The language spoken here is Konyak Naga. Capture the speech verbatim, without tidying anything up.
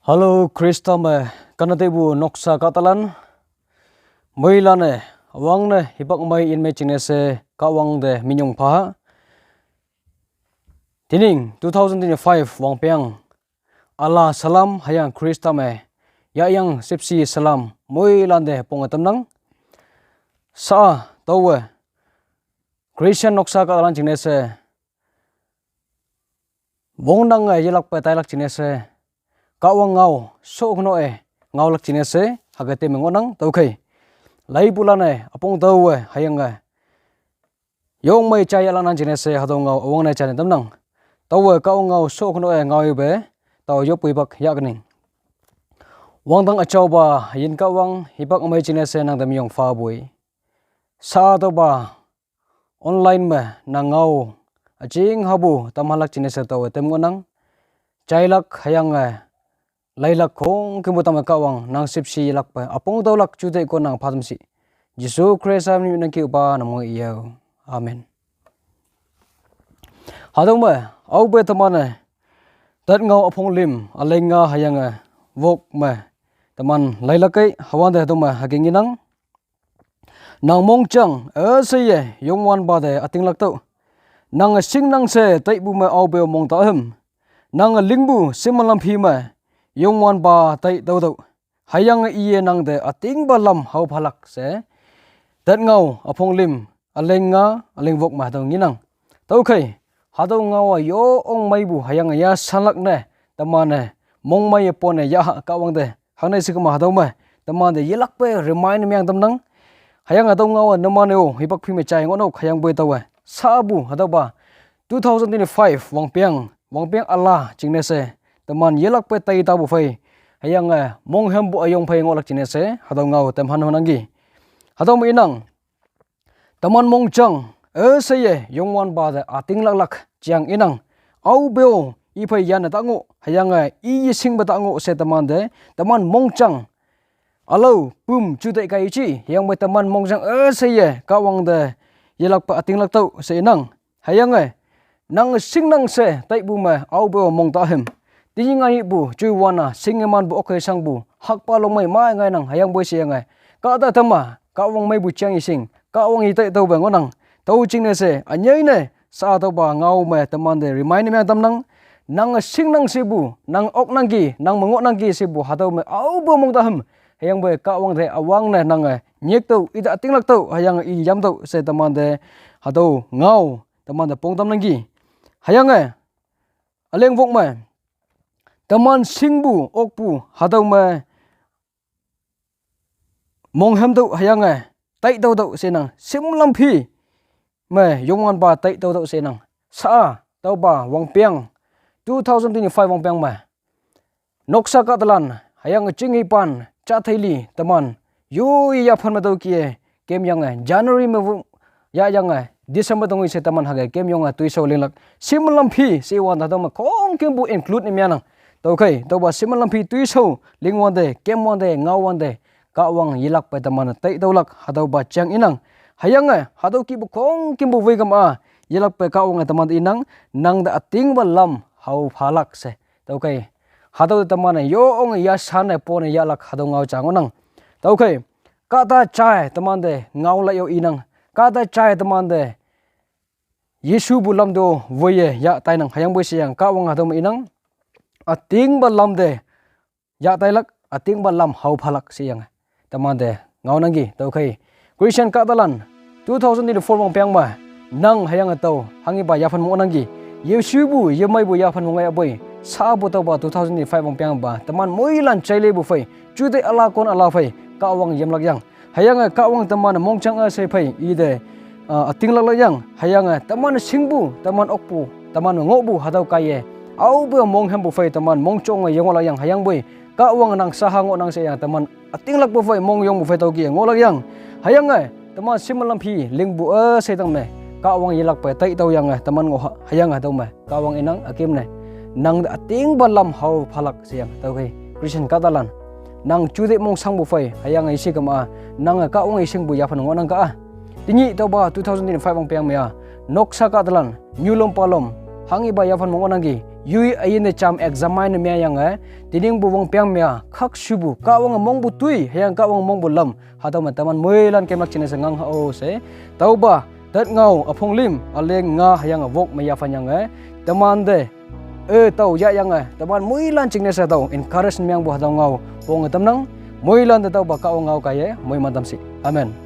Hello, Krista me kanate bu noksa kahtalan. Moilan-e, awang ne, hipak mei in mei jingne she, Kahwang te minyong pha. Tening two thousand twenty-five wangpeng. Ala salam hüyange Krista me yahyang shüpshe salam moilan te ponge tamnang. Sa taowe Christian noksa kahtalan jingne she wongnange yelakpe tailak jingne she, Kahwang ngao, shokono-e ngaolak jingne she, hüke te me ngohnang, tüokhei. Laipulan-e, üpong taowe, hüyange yong mei jaiyahlak nang jingne she, hatüo ngao üwangne jaine tamnang. Taowe Kahwang ngao shokono-e ngaoipe, tao yoppu hipak yahkening. Wangdang üjaopa, yin Kahwang, hipak ümei jingne she nang te minyong phapoi. Sa taopa, online me nang ngao üjing hapu tamhalak jingne she taowe tem ngohnang. Jailak hüyange lailak khongkümpu tamme Kahwang nang shüpshe yelakpe üpong taolak jute kon nang phatam shi. Jesu Khrista min nang kiupa nang mong iyao. Amen. Hatüo me, aope teman-e tat ngao üpong lüm, üleng nga hüyange wok me teman leilak kei, hüwante hatüo me hüke ngenang. Nang mongjang üsheiye Youngwanpa te ütinglak tüoh. Nange shingnang she taipu me aope-o mong ta hüm. Nange lingpu shimmelam phi me Youngwanpa tai tüotüoh. Hüyange iye nang te ütingpa lam hao phalak she, tat ngao üpong lüm, üleng nga, üleng wok me hatüo ngenang. Tüokhei, hatüo ngao-a yo ong meipu hüyange yashanlak ne, teman-e mongmeiye pone yaha Kahwang te hangne she kema hatüo me, teman te yelakpe remind meng tamnang. Hüyange hatüo ngao-a numan-e-o hipak phi me jai ngohnok hüyangpoi taowe sapu hatüopa two thousand twenty-five wangpeng, wangpeng üla jingne she, teman yelakpe tai tapu phei, hüyange monghümpu üyong phei ngohlak jingne she hatüo ngao tamhan honangki. Hatüo me inang, teman mongjang üsheiye Youngwanpa te ütinglaklak jeang inang. Aope-o iphei yanne ta ngoh, hüyange i yeshingpe ta ngoh she teman te, teman mongjang ülao püm jutai kai ji, hüyangpoi teman mongjang üsheiye Kahwang te yelakpe ütinglak tüoh she inang. Hüyange, nange shingnang she taipu me aope-o mong ta hüm. Tenyih ngaipu juiwan-a shingemanpu okhei shangpu hakpa longmei mei ngainang hüyangpoi sheyange, kahta tama Kahwang meipu jeang yeshing, Kahwang yetai tüope ngohnang. Tüo jingne she ünyei ne sa taopa ngao me teman te remind meng tamnang. Nange shingnang shepu, nang oknangki, nang me ngohnangki shepu hatüo me aope-o mong ta hüm. Hüyangpoi Kahwang te üwangne nange nyik tüoh, ite ütinglak tüoh hüyange i yam tüoh she teman te hatüo ngao teman te pong tamnangki. Hüyange, üleng wok me, teman shingpu okpu hatüo me monghüm tüoh hüyange tai tüotüoh shenang, shimlam phi me Youngwanpa tai tüotüoh shenang. Sa taopa wangpeng, two thousand twenty-five wangpeng me, noksa kahtalan hüyange chinghipan jathei li teman yoi yaphan me tüokih-e kemyange January mepu yahyange December tongoi she teman hüke kemyange toishao linglak shimlam phi she iwante hatüo me khongkümpu include ne meanang. Tüokhei, tüopa shimlam phi toishao lingwante, kemwante, ngaowante, Kahwang yelakpe teman-e tai tüolak hatüopa jeang inang. Hüyange hatüo kihpu khongkümpu woi kema yelakpe Kahwange teman te inang, nang te ütingpa lam hao phalak she. Tüokhei, hatüo teman-e yo onge yashanne pone yahlak hatüo ngao ja ngohnang. Tüokhei, kahta jai teman te ngaolak yo inang. Kahta jai teman te Jesupu lam te-o woiye yah tainang hüyangpoi sheyange Kahwang hatüo me inang, ütingpa lam te yah tailak, ütingpa lam hao phalak sheyange teman te ngaonangki. Tüokhei, Christian kahtalan, two thousand twenty-four wangpeng me nang hüyange tao hanghipa yaphan me ngohnangki. Jesupu yemeipu yaphan me ngohyahpoi, sapu taopa two thousand twenty-five wangpeng pa teman moilan jailepu phei, jute üla kon üla phei Kahwang yamlak yang. Hüyange Kahwang teman mongjang üshei phei ite, ah, ütinglaklak yang. Hüyange teman shingpu, teman okpu, teman ngohpu hatüo kaiye aope-o monghümpu phei teman mongjonge yengohlak yang hüyangpoi Kahwang nang shaha ngohnang sheyange teman ütinglakpu phei mongyongpu phei tüokih-e ngohlak yang. Hüyange teman shimlam phi lingpu üshei tang me Kahwang yelakpe tai tüoyange teman ngoh ha, hüyange hatüo me Kahwang inang üküm ne, nang te ütingpa lam hao phalak sheyange. Tüokhei, Christian kahtalan, nang jute mongshangpu phei hüyange yeshe kema-a nange Kahwang yeshingpu yaphan ngohnang ka-a. Tenyih taopa two thousand twenty-five wangpeng me-a noksa kahtalan nyulom palom hanghipa yaphan me ngohnangki. yoi üyin ne jam examine ne mengyange, tenyihpu wongpeng me-a khakshupu Kahwange mongpu toi hüyange Kahwange mongpu lam hatüo me teman moilan kemlak jingne she ngang hao she. Tüopa tat ngao üpong lim üleng nga hüyange wok me yaphanyange, temante e tao yahyange teman moilan jingne she hatüo encourage mengpu hatüo ngao ponge tamnang. Moilante tüopa Kahwang ngao kaiye moiman tamshi. Amen.